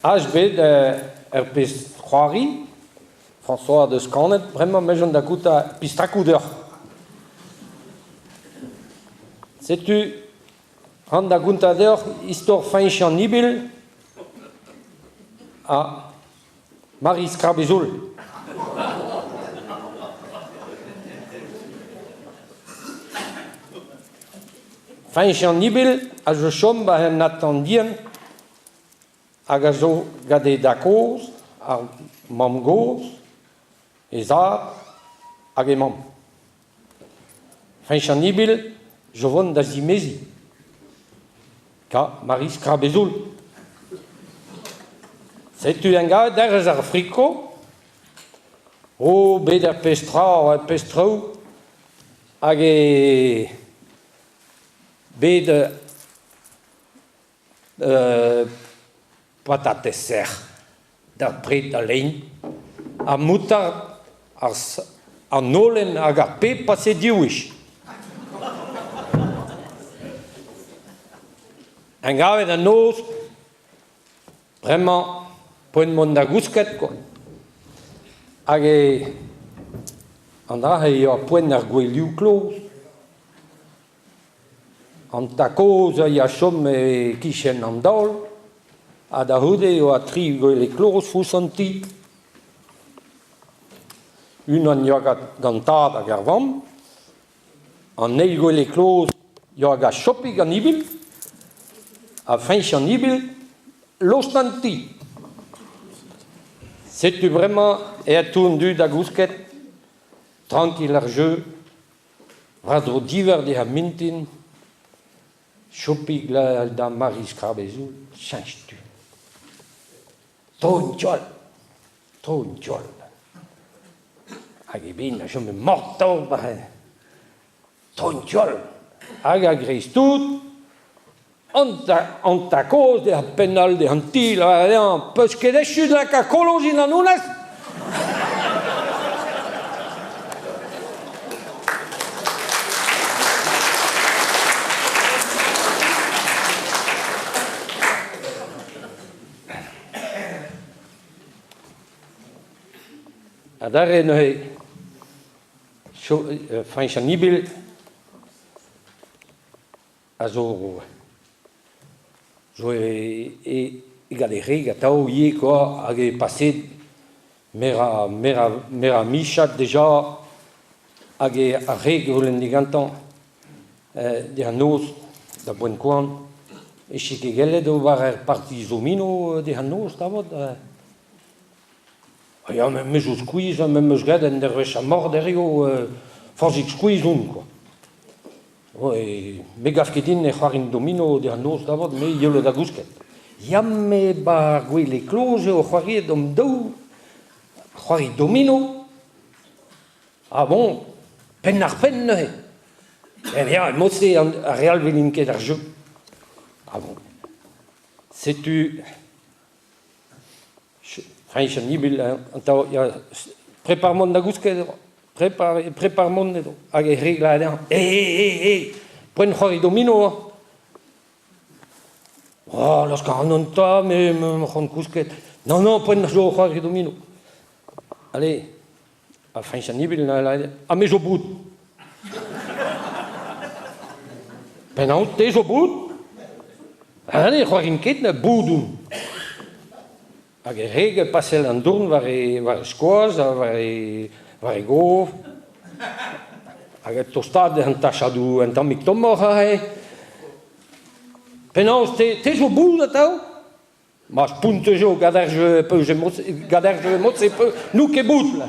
Ach bet er pezh c'hoari, François deus kanet, bremañ 'mejont da goutañ pistrakoù deoc'h. Setu ran da gontañ deoc'h istor Fañch an Ibil ha Mari Skrabezoul. Fañch an Ibil a zo chom 'ba un atant bihan hag a zo gant e dad-kozh, ar mamm-gozh, he zad hag he mamm. Fañch an Ibil zo vont da zimeziñ ka Mari Skrabezoul. Setu eñ gavet dervez ar friko, o bet ar pezh tra, ar pezh traoù, hag eo bet Patatez sec'h d'ar pred da lein ha moutard an holen hag ar peb pase div wech. En gavet an noz, bremañ poent mont da gousket kwa. Hag an dra-se eo poent ar gouelioù kloz. An tad-kozh a ya chom e-kichen an daol ha da c'houde e oa tri gwele kloz ouzh an ti. Unan yoa gant tad hag ar vamm, an eil gwele kloz yoa gant Chopig an ibil ha Feñch an ibil lost an ti. Setu bremañ aet tout an dud da gousket, trankil ar jeu. War-dro div eur dezhañ mintin, Chopig da Mari Skrabezoù cheñch tu. Tro-un-tioll, tro-un-tioll. Hag eben a chome mort-taol war Tro-un-tioll. Hag a-greiz-tout, an tad-kozh dezhañ penn all dezhañ ti lavaret dezhañ 'peus ket echu da lakaat kolo dindan honnezh? Adarre neuze Fañch an Ibil a zo zo e gant e wreg atav ivez kwa hag eo paseet meur meur a michad deja hag eo ar wreg a c'houlenn digantañ dezhañ noz da boent koan e ket gellet ober ar parti zomino dezhañ noz tavat. Ya me zo skuizh ha me 'meus graet un dervezh mort hiziv forzhik skuizh on kwa. Me 'gav ket din e c'hoarin domino dezhañ noz da vat, me 'yelo da gousket. Ya, me 'ba ar gwele kloz eo c'hoariet omp daou c'hoari domino. Ah bon, penn ar penn neuze. Eh ya, mod-se ar re all 'welint ket ar jeu. Ah bon. Setu Fañch an Ibil, atav, ya, prepar mont da gousket eo. Prepar, prepar mont edo. Hag e reglañ anezhañ. Eh, eh, eh, eh, poent c'hoari domino hein. Oh, laosk ac'hanon 'ta, me 'm kousket. Non, non, poent zo c'hoari domino. Allez, ha Fañch an Ibil, ha me zo bout. Penaos, te zo bout? Allez, c'hoarin ket na bout on. Hag e reg pasel an dourn war e, war e skoaz ha war e, war e gof. Hag e tostaat an tachadoù un tammig tommoc'h aze. Penaos, te, te zo bout atav? Ma spontus eo gant ar jeu peus gant ar jeu mod-se n'out ket bout là.